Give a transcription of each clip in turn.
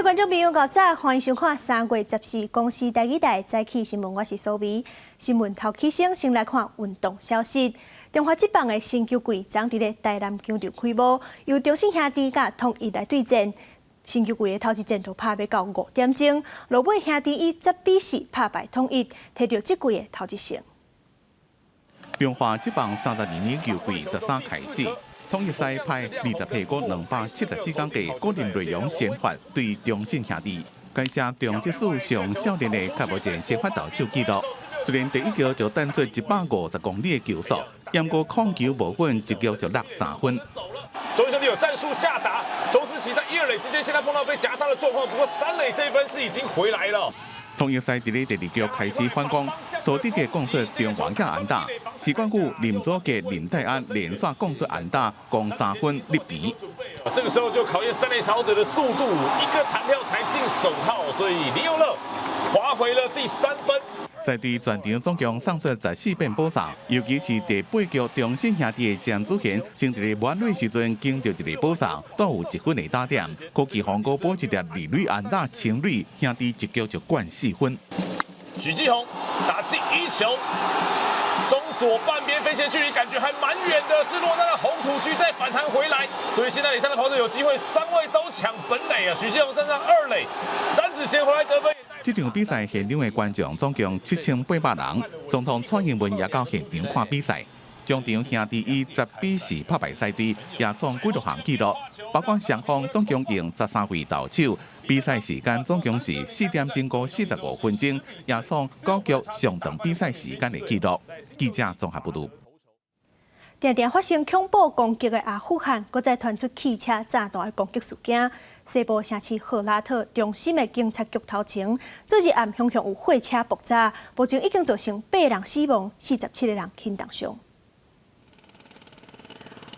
位觀眾朋友，早晨，歡迎收看3月14公視台語台早起新聞，我是蘇眉。新聞頭起先，先來看運動消息。中華職棒的新球季，昨佇咧台南球場開幕，由中信兄弟佮統一來對戰。新球季的頭一戰就拍欲到5點鐘，落尾兄弟以10比4拍敗統一，提著這季的頭一勝。中華職棒32年球季13開始，統一獅派20歲閣274工的郭林瑞陽先發對中信兄弟，改寫中職史上少年的較無前先發投手紀錄。雖然第一局就彈出150公里的球速，毋過控球無穩，一局就落3分。中信兄弟有戰術下達，周思齊在一二壘之間，現在碰到被夾殺的狀況，不過三壘這分是已經回來了。統一獅佇咧第二局開始反攻，蘇德傑攻出中外野安打，徐冠宇、林祖傑、林泰安連續攻出安打，攻3分入邊。這個時候就考驗三壘小者的速度，一個彈跳才進手套，所以林佑樂滑回了第三分。獅隊全場總共送出14遍保送，尤其是第八局中信兄弟的江子賢，先佇咧滿壘時陣揀著一个保送，都有1分的打點。郭繼宏閣補一粒二壘安打清壘，兄弟一局就灌4分。許繼宏打第一球，中左半邊飛線距離感覺還蠻遠的，是落在了紅土區再反彈回來，所以現在壘上的跑者有機會三位都搶本壘啊！許繼宏上上二壘，詹子賢回來得分。這場比賽現場的觀眾總共7800人，總統蔡英文也到現場看比賽。終場兄弟以10比4拍敗獅隊，也創幾多項紀錄，包括雙方總共用13位投手，比賽時間總共是4點鐘閣45分鐘，也創9局上長比賽時間的紀錄。記者綜合報導。定定發生恐怖攻擊的阿富汗，閣再傳出汽車炸彈的攻擊事件。西部城市赫拉特中心的警察局頭前，昨日暗雄雄有貨車爆炸，目前已經造成八人死亡，47個人輕重傷。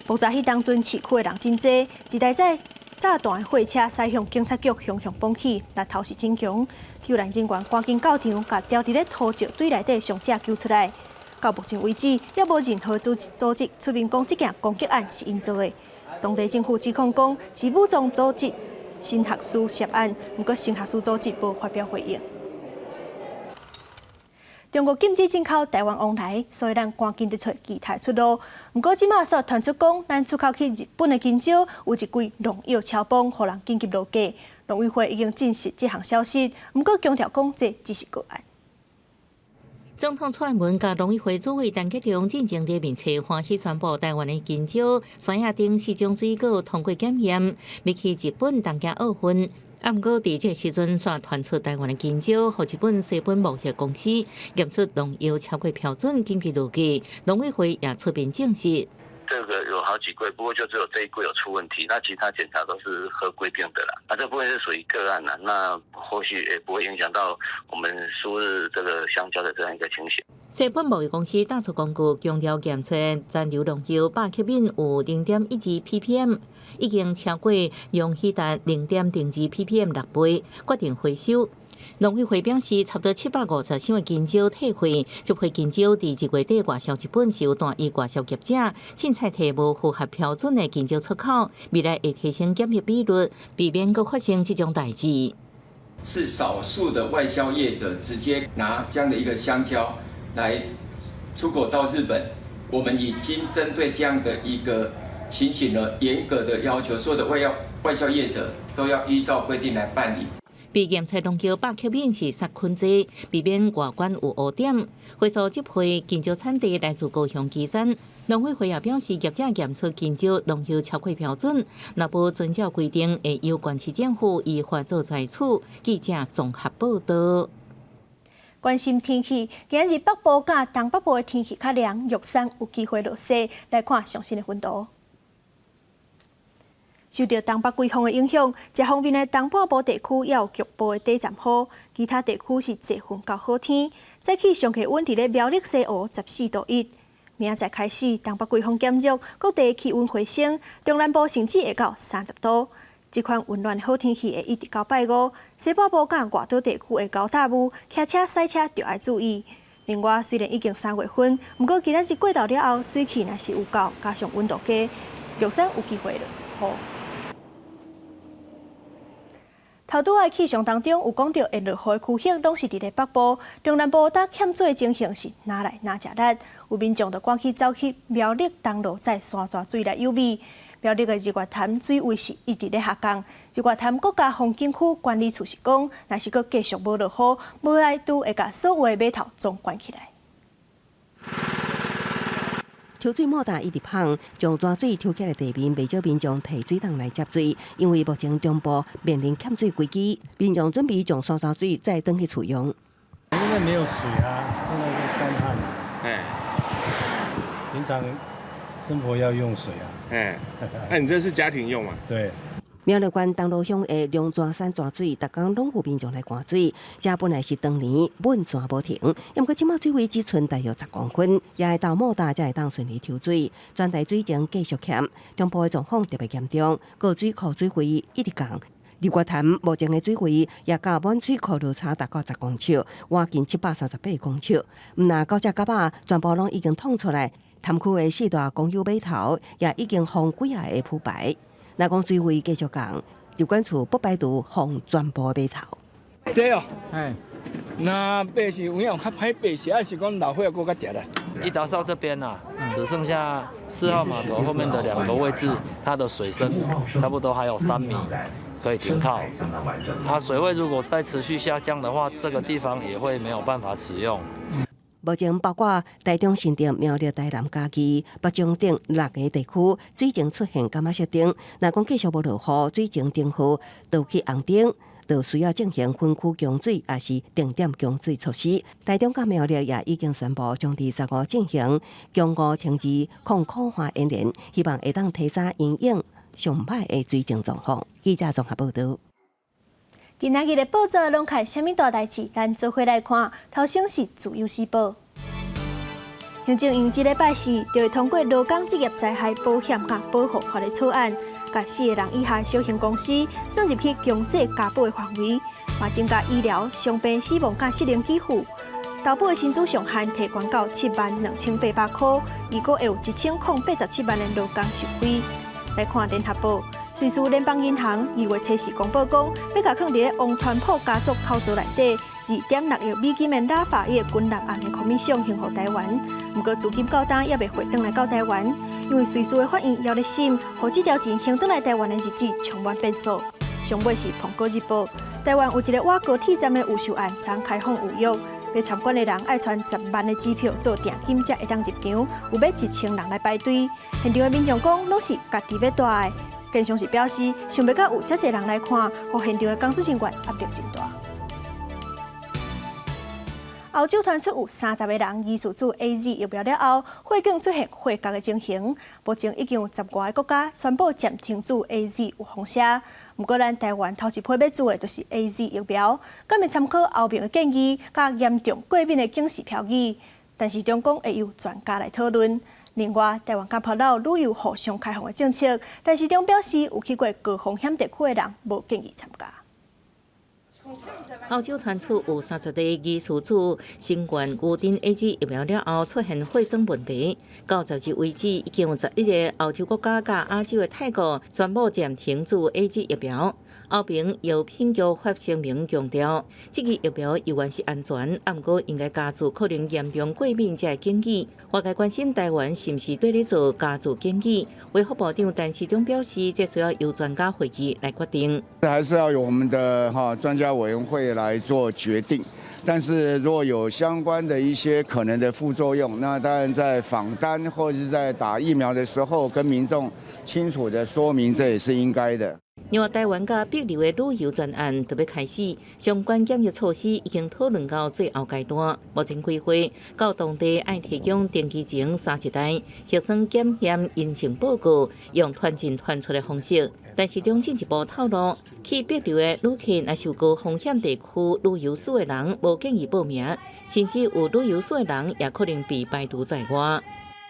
爆炸彼當陣市區的人真濟，一台載炸彈的貨車駛向警察局，雄雄崩起，力頭是真強。救援人員趕緊到場，共牢佇咧土石堆內底傷者救出來。到目前為止，猶無任何組織出面講這件攻擊案是𪜶做的。當地政府指控講是武裝組織新學師涉案，毋過新學師組織無發表回應。中國禁止進口台灣黃梨，所以咱趕緊佇揣其他出路。毋過這馬煞傳出講，咱出口去日本的香蕉有一櫃農藥超標，予人緊急落架。農委會已經證實這項消息，毋過強調講這只是個案。總統蔡英文佮農委會主委陳吉仲進前佇面冊歡喜宣布，台灣的香蕉、山葉等四種水果通過檢驗，欲去日本東京奧運。啊，毋過佇這個時陣，煞傳出台灣的香蕉，予日本西本貿易公司檢出農藥超過標準，緊急落架。農委會也出面證實。這個有好幾櫃，不過就只有這一櫃有出問題，那其他檢查都是合規定的啦。那這部分是屬於個案啦，那或許也不會影響到我們輸入這個香蕉的這樣一個情形。西本貿易公司打出公告，強調檢出殘留農藥100克米有0.12 ppm，已經超過容許值0.02 ppm 6倍，決定回收。農委會表示，差不多750箱的香蕉退貨，這批香蕉佇2月底外銷日本是由單一外銷業者凊彩提無符合標準的香蕉出口，未來會提升檢疫比率，避免閣發生這種代誌。是少數的外銷業者直接拿這樣的一個香蕉來出口到日本，我們已經針對這樣的一個情形呢，嚴格的要求所有的外銷業者都要依照規定來辦理。被檢測農藥100克米是殺菌劑，避免外觀有污點。回溯這批香蕉產地來自高雄旗山，農委會也表示，業者檢出香蕉農藥超過標準，若無遵照規定，會由縣市政府依法做裁處。記者綜合報道。關心天氣，今日北部佮東北部的天氣較涼，玉山有機會落雪。來看上新的溫度。受著東北季風的影響，這方面的東半部地區也有局部的短暫雨，其他地區是濟雲到好天。早起上低溫佇咧苗栗西湖14.1度。明仔載開始，東北季風減弱，各地氣溫回升，中南部甚至會到30度。這款溫暖的好天氣會一直到拜五，西半部佮外島地區會厚大霧，騎車駛車著愛注意。另外，雖然已經3月份，毋過今仔日過晝了後，水汽若是有夠，加上溫度低，玉山有機會落雨。頭拄仔氣象當中有講著會落雨的區域，攏是佇咧北部、中南部，搭欠水的情形是若來若食力。有民眾就趕緊走去苗栗東螺載山泉水來誘味。苗栗的日月潭水位是一直咧下降。日月潭國家風景區管理處是講，若是閣繼續無落雨，無愛都會共所有的碼頭總關起來。抽水馬達一直芳，將泉水抽起來地面，袂少民眾提水桶來接水。因為目前中部面臨欠水危機，民眾準備將山泉水載轉去厝用。因為沒有水啊，現在是乾旱。哎，平常生活要用水啊。哎，那你這是家庭用嗎？對。苗栗縣東螺鄉的龍泉山泉水，逐工攏有民眾來灌水。這本來是當年汶泉無停，毋過這馬水位只賰大約10公分，也會到莫大才會當順利抽水。全台水情繼續欠，中部的狀況特別嚴重，各水庫水位一直降。日月潭目前的水位也佮滿水庫落差達到10公尺，倚近738公尺。毋但九隻蛤仔全部攏已經淌出來，潭區的四大公有碼頭也已經封幾仔个鋪排。若講水位繼續降，入管處不排除封全部碼頭。這哦，哎，那白是有影較歹白是，還是講老歲仔閣較食力？一達到這邊啊，只剩下4號碼頭後面的兩個位置，它的水深差不多還有3米可以停靠。它水位如果再持續下降的話，這個地方也會沒有辦法使用。目前包括台中新竹、苗栗、台南、嘉義、北中等六个地區水情出現柑仔色燈。若講繼續無落雨，水情燈號就去紅燈，就需要進行分區供水，抑是定點供水措施。台中佮苗栗也已經宣布將佇15進行強五停二抗苦旱演練，希望會當提早因應上歹的水情狀況。記者綜合報導。今仔日的報紙攏開啥物大代誌？咱做伙來看。頭先是自由時報。行政院這禮拜四就會通過勞工職業災害保險佮保護法的草案，共四个人以下小型公司算入去強制加保的範圍，嘛增加醫療、傷病、死亡佮失能給付。投保的薪資上限提懸到72,800箍，預估會有1087萬的勞工受惠。來看聯合報。瑞士聯邦銀行2月初四公布講，欲共囥佇咧王川普家族口座內底2.6億美金的拉法葉軍艦案的 commission 還予台灣。毋過資金到今猶未匯轉來到台灣，因為瑞士的法院猶咧審，予這條錢還轉來台灣的日子充滿變數。上尾是《蘋果日報》，台灣有一个倚高鐵站的預售案，昨開放預約，欲參觀的人愛揣10萬的支票做訂金，才會當入場，有欲1000人來排隊。現場的民眾講，攏是家己欲帶的。建商是表示，想袂到有遮濟人來看，予現場的工作人員壓力真大。歐洲傳出有30個人疑似注 AZ 疫苗了後，血管出現血結的情形。目前已經有10外個國家宣布暫停注 AZ 有風險。毋過，咱台灣頭一批欲注的就是 AZ 疫苗，敢會參考歐盟的建議，佮嚴重過敏的警示標語。但是中講會由專家來討論。另外，台灣佮帛琉旅遊互相開放的政策，陳時中表示，有去過高風險地區的人，無建議參加。歐洲傳出有30個疑似注新冠牛津 AZ 疫苗了後出現血栓問題，到10日為止，已經有11個歐洲國家佮亞洲的泰國宣布暫停注 AZ 疫苗。歐盟藥品局發聲明強調，這支疫苗猶原是安全，毋過應該加注可能嚴重過敏這个警語。外界關心台灣是毋是對咧做加注警語？衛福部長陳時中表示，這需要由專家會議來決定。還是要由我們的哈專家委員會來做決定。但是如果有相關的一些可能的副作用，那當然在訪單或者是在打疫苗的時候，跟民眾清楚的說明，這也是應該的。另外，台灣佮帛琉的旅遊專案特別開始，相關檢疫措施已經討論到最後階段。目前規劃到當地愛提供登機前3日內核酸檢驗陰性報告，用團進團出的方式。陳時中進一步透露，去帛琉的旅客若是有高風險地區旅遊史的人，無建議報名，甚至有旅遊史的人也可能被排除在外。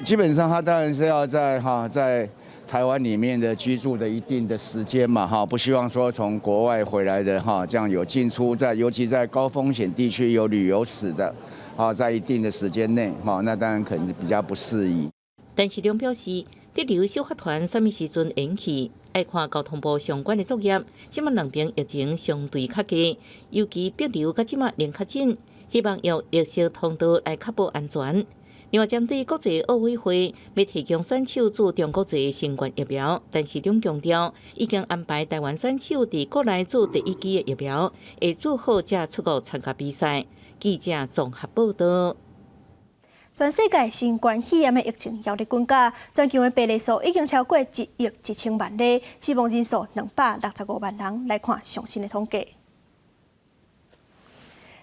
基本上，他當然是要在哈在台灣裡面的居住的一定的時間嘛，哈，不希望說從國外回來的哈，這樣有進出在，尤其在高風險地區有旅遊史的，啊，在一定的時間內，哈，那當然可能比較不適宜。陳時中表示，北流修復團啥物時陣延期？愛看交通部相關的作業。這馬兩邊疫情相對較低，尤其北流佮這馬連較緊，希望用綠色通道來確保安全。另外，針對國際奧委會欲提供選手注中國製新冠疫苗，陳時中強調已經安排台灣選手佇國內注第一劑的疫苗，會注好才出國參加比賽。記者綜合報道。全世界新冠肺炎的疫情猶咧滾價，全球的病例數已經超過1億1000萬例，死亡人數265萬人。來看上新的統計，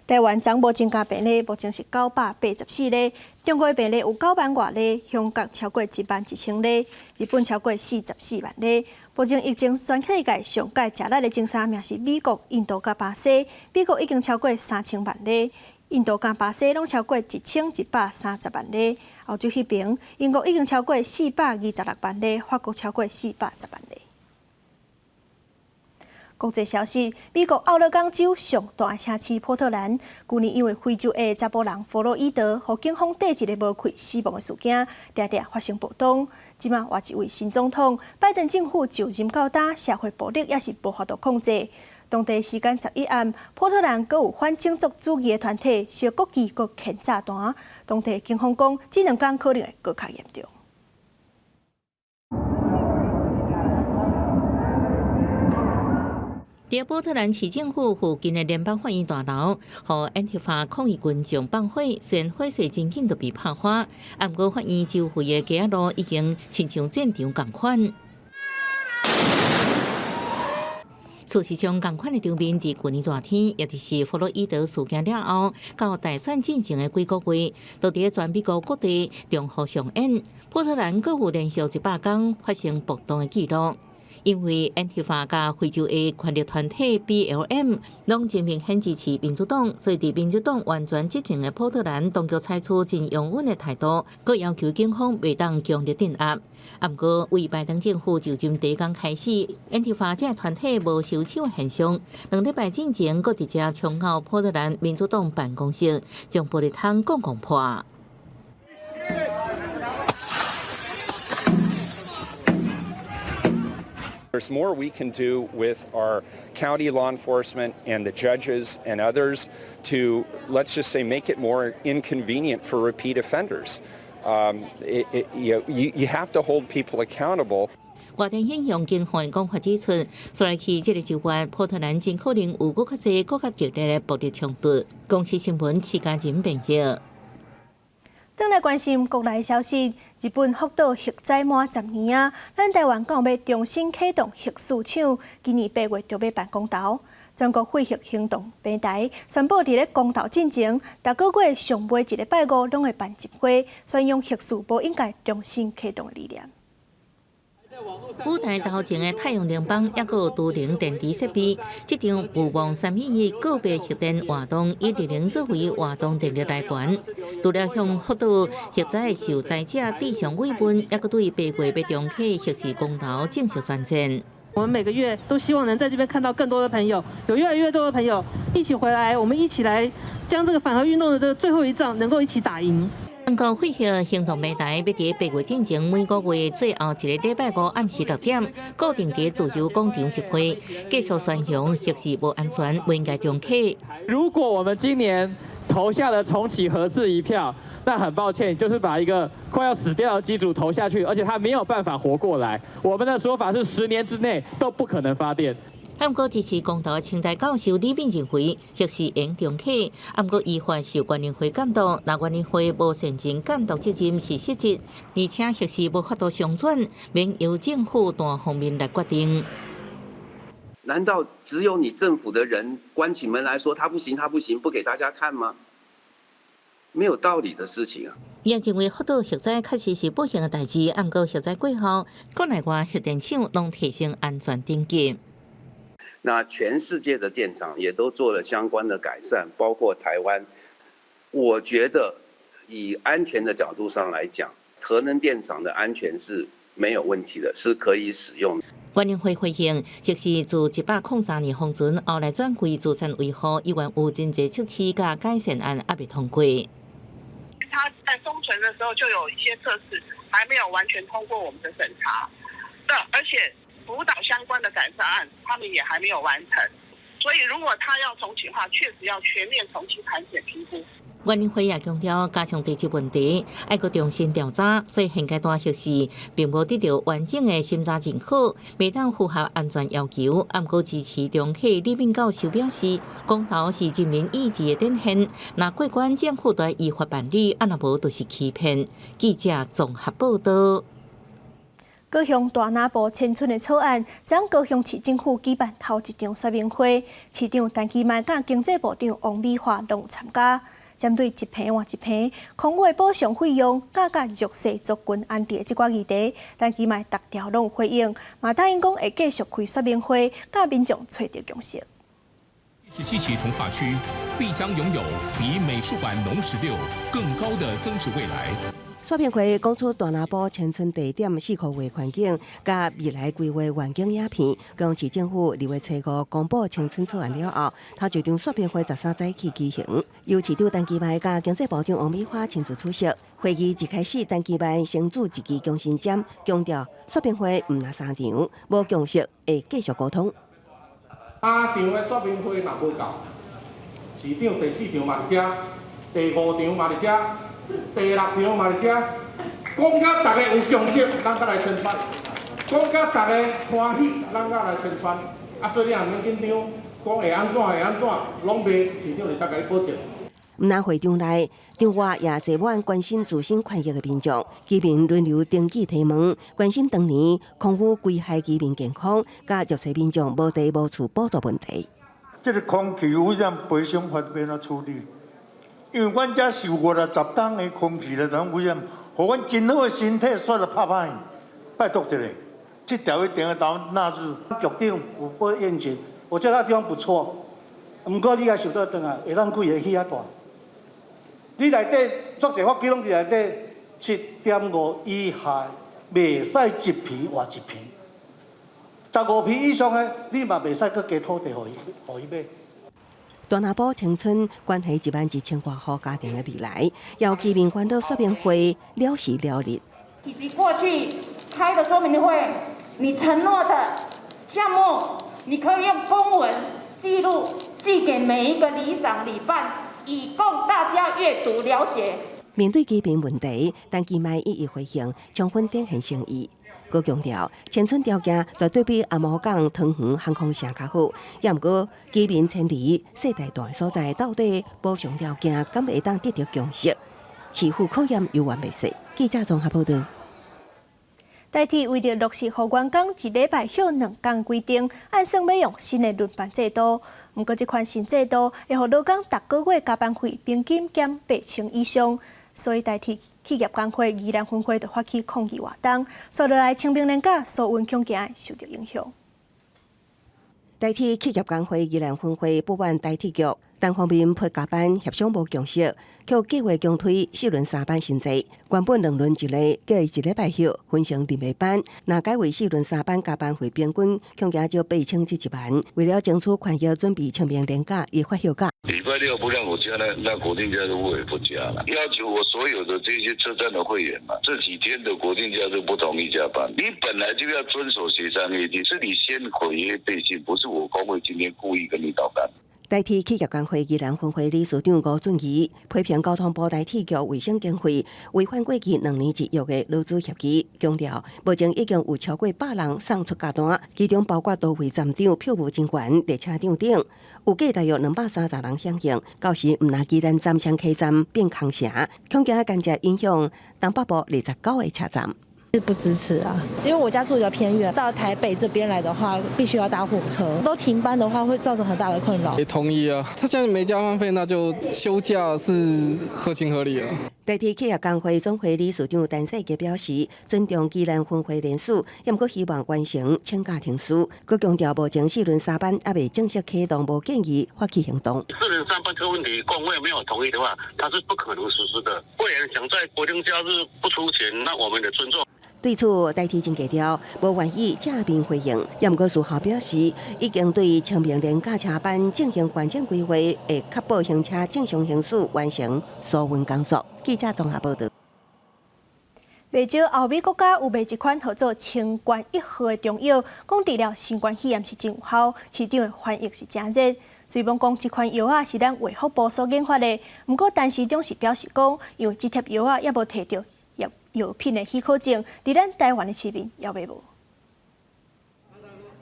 台灣昨無增加病例，目前是984例。中國的病例有9萬外例，香港超過1萬1000例，日本超過44萬例。目前疫情全世界上蓋食力的前三名是美國、印度佮巴西。美國已經超過3000萬例。印度佮巴西攏超過1130萬例，歐洲彼邊，英國已經超過426萬例，法國超過410萬例。國際消息：美國奧勒岡州上大城市波特蘭，舊年因為非洲裔查埔人弗洛伊德，予警方綴一个無氣死亡的事件，常常發生暴動。這馬換一位新總統，拜登政府就任到今，社會暴力也是無法度控制。當地時間11暗，波特蘭閣有反種族主義的團體燒國旗閣牽炸彈，當地警方講，這兩工可能會閣較嚴重。佇波特蘭市政府附近的聯邦法院大樓，予安提法抗議群眾放火，雖然火勢真緊就被拍花，毋過法院周圍的街仔路已經親像戰場仝款。事實上，仝款的場面佇舊年熱天，也就是弗洛伊德事件了後，到大選進前的幾個月，都佇全美國各地重複上演。波特蘭閣有連續100工發生暴動的記錄。因為安提法佮非洲裔權力團體 BLM 攏真明顯支持民主黨，所以佇民主黨完全執政的波特蘭當局採取真容忍的態度，閣要求警方袂當強力鎮壓。毋過，為拜登政府就任第一工開始，安提法這个團體無收手的現象。兩禮拜進前，閣直接衝到波特蘭民主黨辦公室，將玻璃窗摃摃破。 There's more we can do with our county law enforcement and the judges and others to, let's just say, make it more inconvenient for repeat offenders. You have to hold people accountable. 外電引用警方的講法指出，煞來去這个週末，波特蘭真可能有閣較濟、閣較激烈的暴力衝突。公視新聞，徐嘉仁編譯。轉來關心國內消息，日本福島核災滿10年啊，咱台灣講欲重新啟動核四廠，今年8月就欲辦公投。全國廢核行動平台宣布，佇咧公投進前，逐个月上尾一个拜五攏會辦集會，宣揚核四無應該重新啟動的理念。舞台頭前的太陽能板，抑閣有多能電池設備。這場毋忘3.11告別核電活動，以熱能作為活動電力來源。除了向福島核災受災者致上慰問，抑閣對8月欲重啟核四公投正式宣戰。我們每個月都希望能在這邊看到更多的朋友，有越來越多的朋友一起回來，我們一起來將這個反核運動的這個最後一仗能夠一起打贏。全國廢核行動平台欲佇8月進前每個月最後一个禮拜五暗時6點，固定佇自由廣場集會，繼續宣揚核四無安全，不應該重啟。如果我們今年投下了重啟核四一票，那很抱歉，就是把一個快要死掉的機組投下去，而且它沒有辦法活過來。我們的說法是10年之內都不可能發電。毋過支持公投的清大教授李敏認為，核四應重啟，毋過依法受原能會監督，若原能會無善盡監督責任是失職，而且核四無法度商轉，免由政府單方面來決定。難道只有你政府的人關起門來說他不行，他不行，不給大家看嗎？沒有道理的事情啊！伊也認為福島核災確實是不幸的代誌，毋過核災過後，國內外核電廠攏提升安全等級。那全世界的電廠也都做了相關的改善，包括台灣。我覺得以安全的角度上來講，核能電廠的安全是沒有問題的，是可以使用。原能會回應，核四自103年封存，後來轉歸資產維護，依然有真濟測試佮改善案猶未通過。它在封存的時候就有一些測試，還沒有完全通過我們的審查，那而且福島相關的改善案，他們也還沒有完成，所以如果他要重啟的話，確實要全面重新盤點評估。原能會也強調，加上地質問題，愛閣重新調查，所以現階段核四並無得到完整的審查認可，袂當符合安全要求。毋過支持重啟李敏教授表示，公投是人民意志的展現，若過關政府就依法辦理，啊若無就是欺騙。記者綜合報道。高雄大南部遷村的草案，昨高雄市政府舉辦頭一場說明會，市長陳其邁佮經濟部長王美花攏參加。針對一坪換一坪、空屋的補償費用、佮弱勢族群安置的這寡議題，陳其邁逐條攏回應，嘛答應講會繼續開說明會，佮民眾揣著共識。 17期重劃區必將擁有比美術館農十六更高的增值未來。說明會講出大南部遷村地點四箍畫環境，佮未來規劃願景影片。高雄市政府2月初5公布遷村草案了後，頭一場說明會13早起舉行，由市長陳其邁佮經濟部長王美花親自出席。會議一開始，陳其邁先注一支強心針，強調說明會毋但三場，無共識會繼續溝通。三場的說明會若無夠，市長第四場嘛佇遮，第五場嘛佇遮。第六場嘛佇遮，講甲逐家有共識，咱才來簽發；講甲逐家歡喜，咱才來簽發。啊，所以你也免緊張，講會按怎會按怎，攏袂市長會當共你保證。毋但會場內，場外也坐滿關心自身權益的民眾，居民輪流登記提問，關心當年空污危害居民健康，佮弱勢民眾無地無厝補助問題。這个空氣污染賠償法欲按怎處理？因為阮遮受50-60冬的空氣來講污染，予阮真好的身體煞來拍歹。拜託一下，這條一定要當納入。局長有報願景，我覺得那地方不錯。毋過你也想倒轉來，會當規个起遐大。你內底足濟法規攏佇內底，7.5以下袂使一坪換一坪，15坪以上的你嘛袂使閣加土地予伊，予伊買。大南部遷村關係1萬1千外戶家庭的未來，由居民煩惱說明會了時了日。以及過去開的說明會，你承諾的項目，你可以用公文記錄寄給每一個里長、里辦，以供大家閱讀了解。面對居民問題，陳其邁一一回應，充分展現誠意。閣強調，遷村條件絕對比阿摩港、桃園航空城較好，也毋過居民遷離世代住的所在，到底補償條件敢會當得著共識？市府考驗猶原未逝。記者綜合報道。台鐵為著落實予員工一禮拜歇兩工規定，按算欲用新的輪班制度。毋過，這款新制度會予勞工逐個月加班費平均減8000以上，所以台鐵企業工會宜蘭分會就發起抗議活動，紲落來清明連假疏運恐驚會受著影響。台鐵企業工會宜蘭分會不滿台鐵局單方面批加班協商無共識，卻計劃強推四輪三班新制，原本兩輪一禮，改一禮拜歇，分成輪的班。若改為四輪三班加班費平均恐驚少8000至1萬。為了爭取權益，準備清明連假伊發休假。禮拜六不讓我加，那國定假日我也不加了。要求我所有的這些車站的會員嘛，這幾天的國定假日不同意加班。你本來就要遵守協商約定，是你先毀約背信，不是我工會今天故意跟你搗蛋。台鐵企業工會宜蘭分會理事長吳俊儀批評交通部台鐵局衛生經費違反過去2年一約的勞資協議，強調目前已經有超過100人送出假單，其中包括多位站長、票務人員、列車長等，有計大約230人響應。到時毋但宜蘭站、雙溪站變空城，恐驚間接影響東北部29個車站。是不支持啊，因為我家住比較偏遠，到台北這邊來的話，必須要搭火車，都停班的話會造成很大的困擾。也同意啊，他現在沒加班費，那就休假是合情合理了。台鐵企業工會總會理事長陳世傑表示，尊重宜蘭分會聯署，也毋過希望完成請假程序。閣強調目前四輪三班猶未正式啟動，無建議發起行動。四輪三班這個問題，工會沒有同意的話，它是不可能實施的。會員想在國定假日不出勤，那我們得尊重。對此，台鐵真低調，無願意正面回應。也毋過事後表示，已經對清明連假車班進行完整規劃，會確保行車正常行駛，完成疏運工作。記者綜合報道。袂少歐美國家有賣一款號做清冠一號的中藥，講治療新冠肺炎是真有效，市場的反應是誠熱。雖罔講這款藥仔是咱衛福部所研發的，毋過陳時中是表示講，因為這帖藥仔猶無提著藥品的許可證，佇咱台灣的市面猶未無。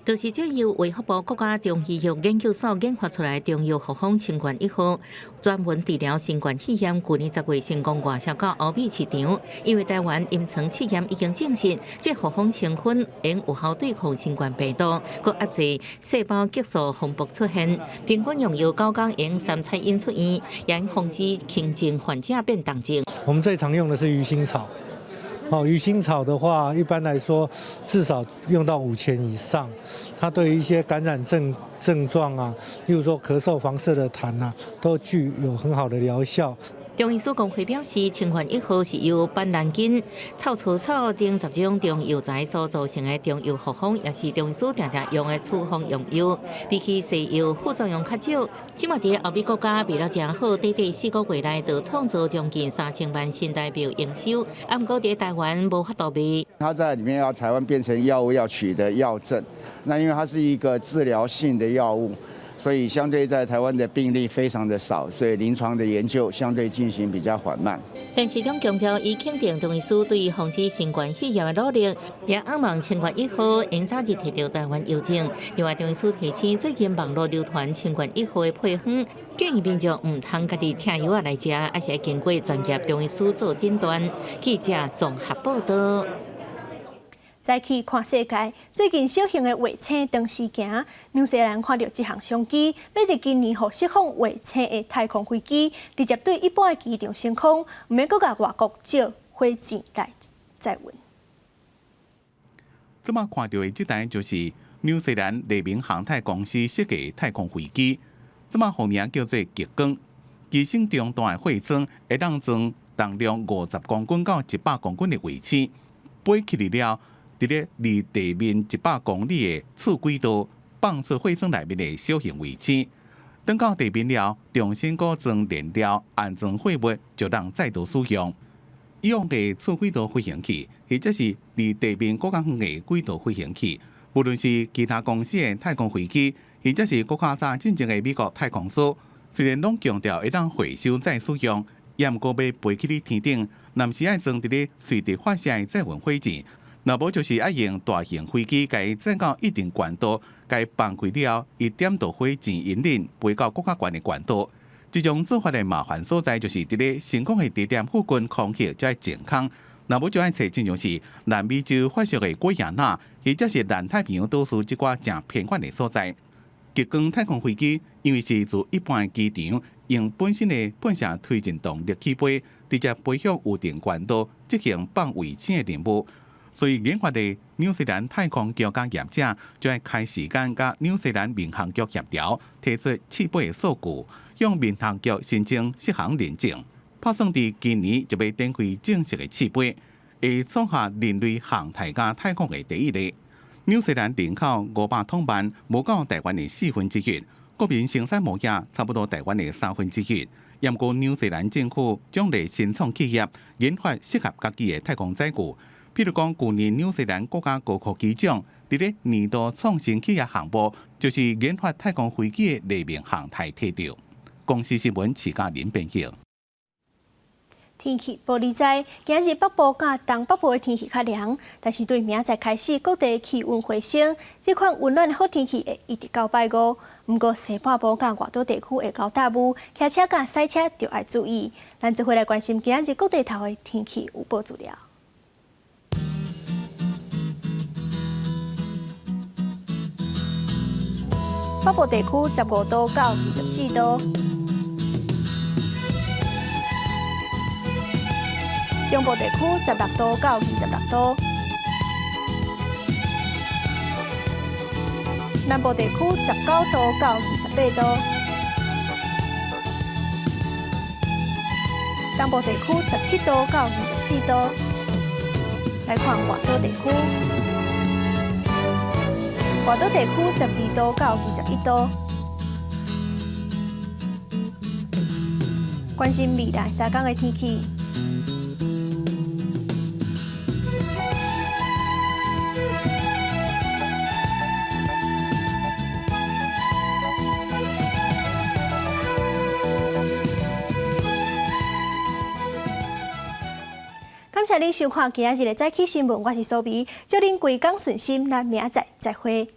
就是這由衛福部國家中醫藥研究所研發出來中藥複方清冠一號，專門治療新冠肺炎。去年10月成功外銷到歐美市場，因為台灣臨床試驗已經證實，這複方成分能有效對抗新冠病毒，閣壓制細胞激素風暴出現。平均用藥九工用三餐飲出院，也防止輕症患者變重症。我們最常用的是魚腥草。哦，魚腥草的話，一般來說至少用到5000以上。它對於一些感染症狀啊，例如說咳嗽、黃色的痰啊，都具有很好的療效。中醫師公會表示，清冠一號是由板藍根、臭草草等10種中藥材所組成的中藥複方，也是中醫師常常用的處方用藥。比起西藥副作用較少，這馬佇歐美國家賣得誠好，短短4個月內就創造將近3000萬新台幣營收。啊，毋過佇台灣無法度賣。它在裡面要台灣變成藥物要取得藥證，那因為它是一個治療性的藥物。所以相對在台灣的病例非常的少，所以臨床的研究相對進行比較緩慢。陳時中強調，伊肯定中醫師對防止新冠肺炎的努力，也向望清冠一號會早日提著台灣藥證。另外，中醫師提醒，最近網路流傳清冠一號的配方，建議民眾毋通家己拆藥仔來食，抑是愛經過專業中醫師做診斷。記者綜合報道。再去看世界，最近小型的衛星長時行，紐西蘭看著這項商機，欲佇今年予釋放衛星的太空飛機，直接對一般的機場升空，毋免閣共外國借火箭來載運。這馬看著的這台就是紐西蘭黎明航太公司設計太空飛機，這馬號名叫做極光，機身中段的貨艙會當裝重量50公斤到100公斤的衛星，飛起來了。佇咧離地面100公里的次軌道放出貨艙內面的小型衛星，轉到地面了，重新閣裝燃料、安裝貨物，就通再度使用。以往的次軌道飛行器，或者是離地面閣較遠的軌道飛行器，無論是其他公司的太空飛機，或者是閣較早進前的美國太空梭，雖然攏強調會當回收再使用，也毋過欲飛去咧天頂，若毋是愛裝佇咧隨地發射的載運火箭。若無就是愛用大型飛機共伊載到一定高度，共伊放開了後，伊點著火箭引領飛到閣較懸的高度。這種做法的麻煩所在，就是佇咧升空的地點附近空氣就愛淨空，若無就愛揣親像是南美洲發育的圭亞那，或者是南太平洋島嶼這寡誠偏遠的所在。極光太空飛機因為是自一般的機場用本身的噴射推進動力起飛，直接飛向有定高度執行放衛星的任務。所以研發的紐西蘭太空局佮業者，就愛開時間佮紐西蘭民航局協調，提出試飛的數據，向民航局申請適航認證，拍算佇今年就欲展開正式的試飛，會創下人類航太佮太空的第一例。紐西蘭人口500通萬，無夠台灣的1/4，國民生產模樣差不多台灣的1/3。毋過紐西蘭政府獎勵新創企業研發適合家己的太空載具。譬如講，舊年紐西蘭國家高科技獎，佇咧年度創新企業項目，就是研發太空飛機的黎明航太提著。公視新聞徐嘉玲編譯。天氣報你知，今日北部佮東北部的天氣較涼，但是對明仔載開始，各地氣溫回升，這款溫暖的好天氣會一直到拜五。毋過西半部佮外島地區會較大霧，騎車佮駛車著愛注意。咱做伙來關心今日各地頭的天氣預報資料。北部地區15度到24度，中部地區16度到26度，南部地區19度到28度，東部地區17度到24度。來看外島地區，外島地區12度到21度。關心未來三工的天氣。感謝您收看今仔日的早起新聞，我是蘇美，祝您規工順心，咱明仔載再會。